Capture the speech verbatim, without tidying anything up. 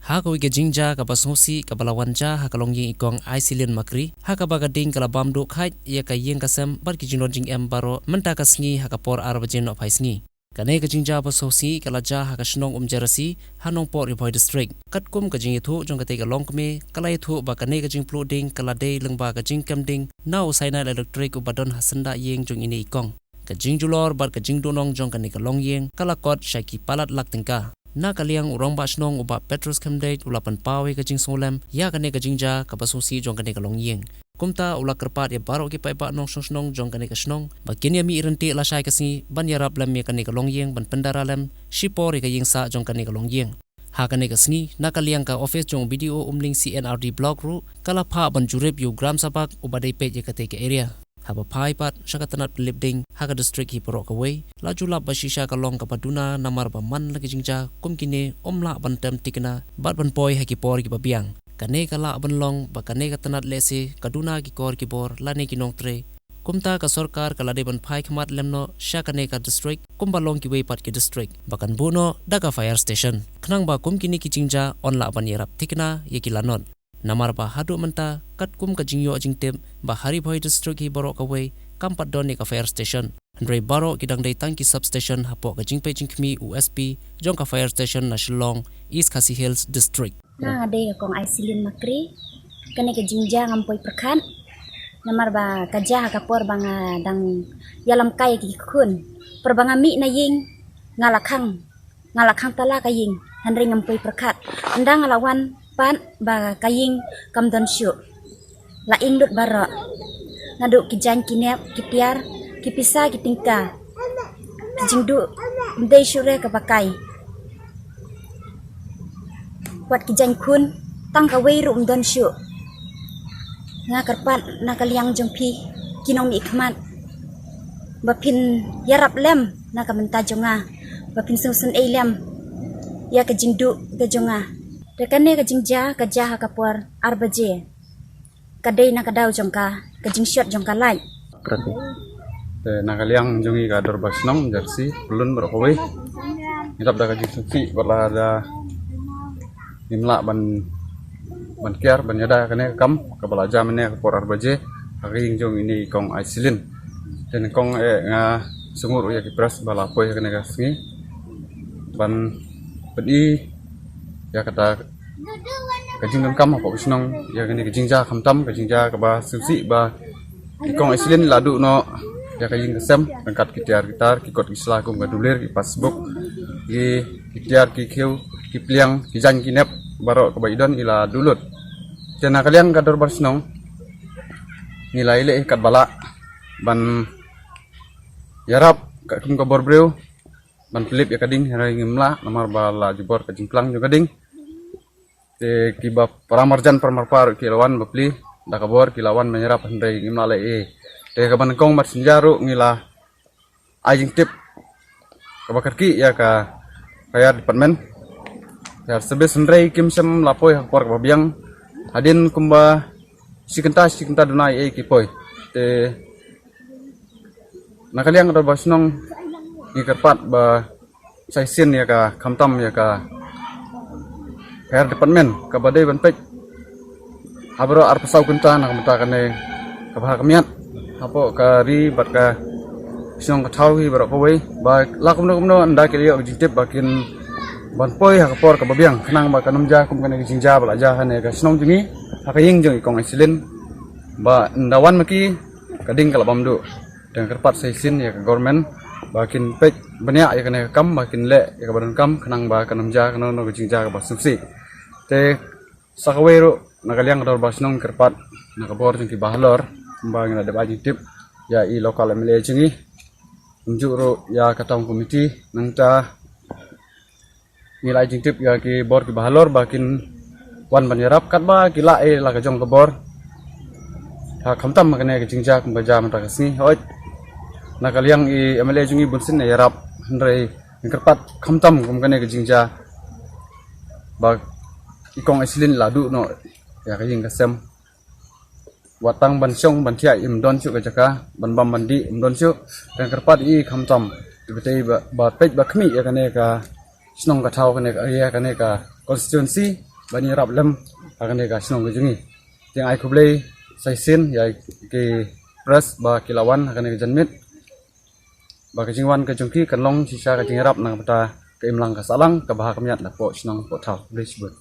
Ha kawei ka jingjia kaba sngewsih kaba la wan jia ha ka longïing i kong Aisilin Makri, ha kaba ka ding ka la bam duh khait ïa ka ïing ka sem bad ki jingdon jingem baroh mynta ka sngi ha ka por ar baje nohphai sngi. Kane ka jingjia ba sngewsih ka la jia ha ka shnong Umjerasi, ha Nongpoh Ri Bhoi District. Katkum ka jingïathuh jong katei ka longkmie, ka la ïathuh ba kane ka jingpluh ding ka la dei lyngba ka jingkem ding na u Sinai Electric uba don ha syndah ïing jong ine i kong. Ka jingjulor bad ka jingduhnong jong kane ka longïing ka la kot sha ki palat lak tyngka. Na ka liang u rangbah shnong u Bah Petrus Khymdeit u la pynpaw ïa ka jingsngewlem ïa kane ka jingjia kaba sngewsih jong kane ka longïing. Kumta u la kyrpad ïa baroh ki paidbah nongshong shnong jong kane ka shnong ba kin ïa mih ryntih lashai ka sngi ban ïarap lem ïa kane ka longïing ban pyndara lem shipor ïa ka ïingsah jong kane ka longïing. Ha kane ka sngi, na ka liang ka office jong u B D O Umling C N R D Block ruh ka la phah ban jurip ïa u Gram Sabak uba dei peit ïa katei ka area. Haba phai pat sha ka tnat pynlip ding ha ka district hi baroh kawei, la ju lap ba shisha ka long kaba duna namar ba man la ki jingjia kum kine ym lah ban tem thikna bad ban poi ha ki por kiba biang. Kane ka lah ban long ba kane ka tnat lehse ka duna ki kor ki bor lane ki nongtrei. Kumta ka sorkar ka la dei ban phai khmat lem noh sha kane ka district kumba long kiwei pat ki district ba kan buh noh da ka fire station, khnang ba kum kine ki jingjia yn lah ban ïarap thikna ïa ki lanot. Namar ba haduh mynta katkum ka jingïoh jingtip ba ha Ri Bhoi District hi baroh kawei kam pat don ïa ka fire station, hynrei baroh ki dang dei tang ki substation hapoh ka jingpeit jingkhmih u S P jong ka fire station na Shillong, East Khasi Hills District. Nga dei ka kong Aisilin Makri. Kane ka jingjia ngam poi pyrkhat namar ba ka jia ha ka por ba nga dang ïalam kai ki khun. Por ba nga mih na ïing, nga la khang, nga la khang tala ka ïing, hynrei ngam poi pyrkhat. Ynda nga la wan pat ba ka ïing kam don shuh. La ing lut baroh. Naduh ki jaiñ ki nep, ki tiar, ki pisa ki tyngka, ki jingduh, ym dei shuh re kaba kai. Wat ki jaiñ khun, tang kawei ruh ym don shuh. Nga kyrpad na ka liang jong phi ki nongmihkhmat ba phin ïarap lem na ka bynta jong nga, ba phin sngewsynei lem ïa ka jingduh ka jong nga. Te kane ka jingjia ka jia ha ka por ar baje. Ka dei na ka daw jong ka, ka jingshot jong ka light. Te na ka liang jong ngi ka dorbar shnong Umjerasi, pyllun baroh kawei, ngi dap da ka jingsngewsih bad lada ngim lah ban, ban kiar ban ïada kane ka kam kaba la jia mynne ka por ar baje ha ka ïing jong ine i kong Aisilin. Te nyngkong eh nga sngewbha ruh ïa ki press ba la poi ha kane ka sngi ban pyni ïa kata ka jingdonkam hapoh ka shnong ïa kane ka jingjia khamtam, ka jingjia kaba sngewsih ba i kong Aisilin la duh noh ïa ka ïing ka sem ryngkat ki tiar ki tar, ki kot ki sla kum ka dulir, ki passbook, ki, ki tiar ki khiew, ki pliang, ki jaiñ ki nep baroh kaba i don i la duh lut. Te na ka liang ka dorbar shnong ngi la ïaleh katba lah ban ïarap katkum ka bor briew ban pynlip ïa ka ding, hynrei ngim lah namar ba la jubor ka jingplang jong ka ding. Te kiba para marjan para marpa ruh ki la wan bapli da ka bor, ki la wan ban ïarap, hynrei ngim lah leh ei. Te kaba nyngkong bad synjah ruh ngi la ai jingtip kaba kyrkieh ïa ka fire department, fire service, hynrei kim shym la poi ha ka por kaba biang. Hadien kumba shi kynta, shi kynta duna ei ei ki poi. Te na ka liang ka dorbar shnong ngi kyrpad ba sa shisien ïa ka khamtam ïa ka fire department kaba dei ban peit ha baroh arphew saw kynta na ka bynta kane ka bha ka miat hapoh ka ri bad ka shnong ka thaw hi baroh kawei, ba la kumno kumno ynda ki la ïoh ka jingtip ba kin ban poi ha ka por kaba biang, khnang ba kan ym jia kum kane ka jingjia ba la jia ha kane ka shnong jong ngi, ha ka ïing jong i kong Aisilin, ba ynda wan ma ki ka ding ka la bam duh. Te nga kyrpad sa shisien ïa ka government ba kin peit bniah ïa kane ka kam, ba kin leh ïa kaba donkam, khnang ba kan ym jia kano kano ka jingjia kaba sngewsih. Te sa kawei ruh na ka liang ka dorbar shnong kyrpad na ka bor jong ki bahalor, kumba ngi la dep ai jingtip ïa i local M L A jong ngi, kumjuh ruh ïa ka town committee, nangta ngi la ai jingtip ïa ki bor ki bahalor ba kin wan ban ïarap katba ki lah ei la ka jong ka bor. Ha khamtam kane ka jingjia kumba jia mynta ka sngi, hooid, na ka liang i M L A jong ngi bunsien ïa ïarap, hynrei nga kyrpad khamtam kum kane ka jingjia ba i kong Aisilin la duh noh ïa ka ïing ka sem. Wat tang ban shong ban thiah ym don shuh ka jaka, ban bam ban dih ym don shuh. Te nga kyrpad ïa i khamtam, te ba tei ba, ba peit ba khmih ïa kane ka shnong ka thaw, kane ka area, kane ka constituency, ban ïarap lem ha kane ka shnong ka jong ngi. Te nga ai khublei sa shisien ïa ki press ba ki la wan ha kane ka janmiet. Ba ka jingwan ka jong ki kan long shisha ka jingïarap na ka bynta ka imlang ka sahlang kaba ha khmat na poh shnong poh thaw. Khublei shibun.